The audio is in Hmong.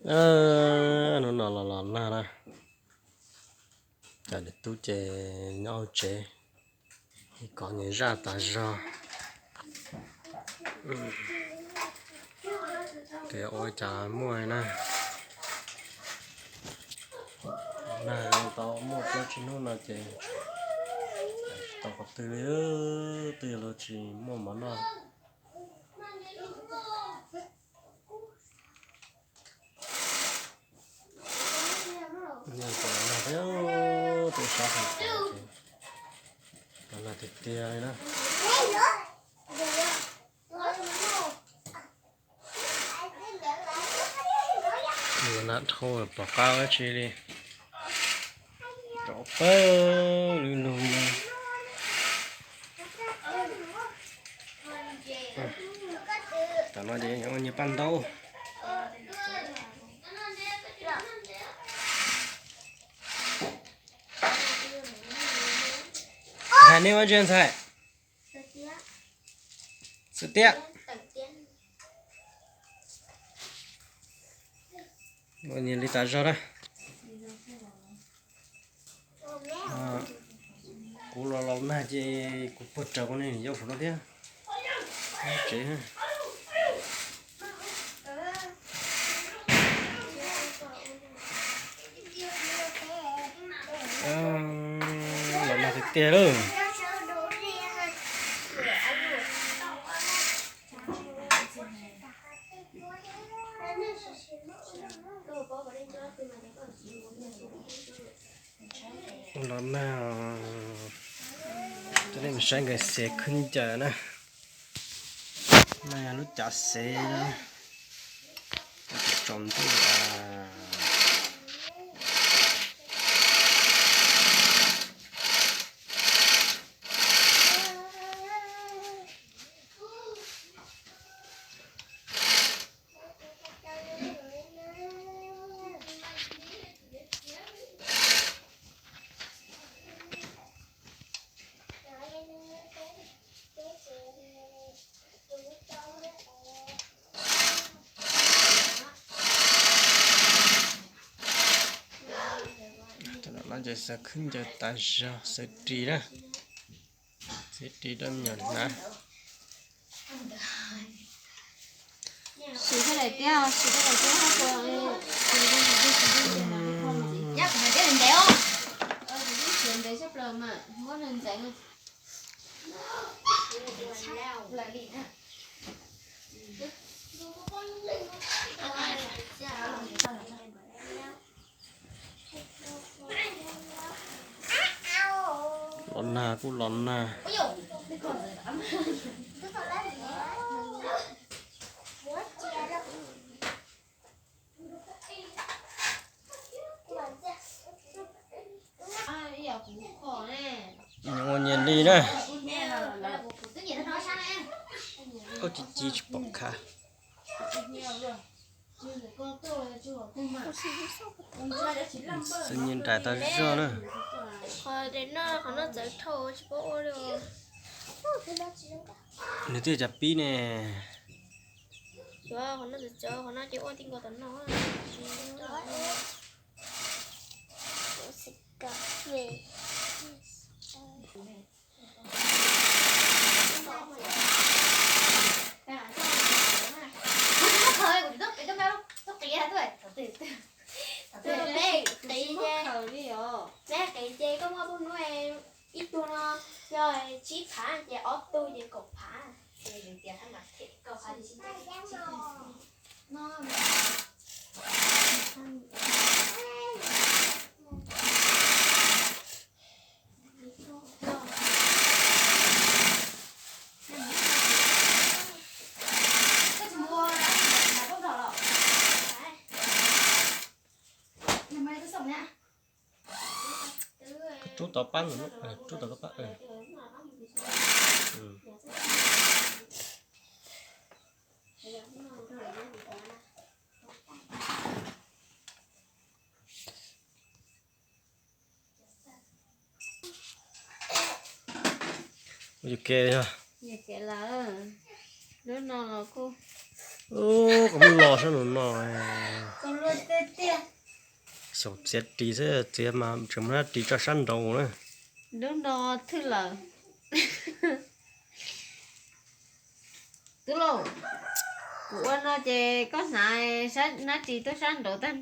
Hnub no los los nag na, cas niam tub ces nyob hauv tsev, kom nyias zaj tas zog. Ces ua cas muaj na, nag tau muaj plaub tsib hnub no ces tsis tau qhov twg li, twb yog luag tsis muaj mov noj. Nag tiag tiag li na. Nag dhau pom qab dab tsi li, rov pawg lug lug no. Tam no ces yuav ua nyias paj ntaub. Ntxhais, nej ua tsi ntxhais? Xwb tiag. Ua nyias li tas zog na. Kuv los los nag ces kuv puag raws kuv niag yau saum no thiab. Tsev. Los nag tiag tiag lawm. Ua los nag, coj nej mus saib nkawd xev khwb ncaws na. No yog lub cav xev na, tsaus ntuj. Tam no ces xaws khwb ncaws tas zog, xaws ris na, xaws ris rau me nyuam hnav. Siv thiaj daim tiab, siv thiaj daim tiab hab. Kuv hais tias ntev os, kuv twb siv ntev tshaj plaws mas muab nws ntxeev. Los nag kuj los nag. Ua nyias li na. Ub, ci ci tsis pom khav. Xaws nyias nraim tas zog na. Qhov no txawv dhau tsis paub ua li. Nws twb yog cas pib ne. Qhov no txawv, qhov no ces ua ti nkaus tom no. Qiv ces, qiv ces koj muab pub hnub ib tug no yog tsib phav ces ob tug ces kaum phav. Rub tau pab, rub tau koj pab. Ua yus kev yog. Lub no los kuj, koj muab los sab nraum no. Koj luaj Xyaum txiav ris xwb, txiav mas tseem muab nab ris tso sab nraud na. Lub no thwj lawm. Tub Lauj, kuv ua no ces koj hnav nab ris tuaj sab nraud tag.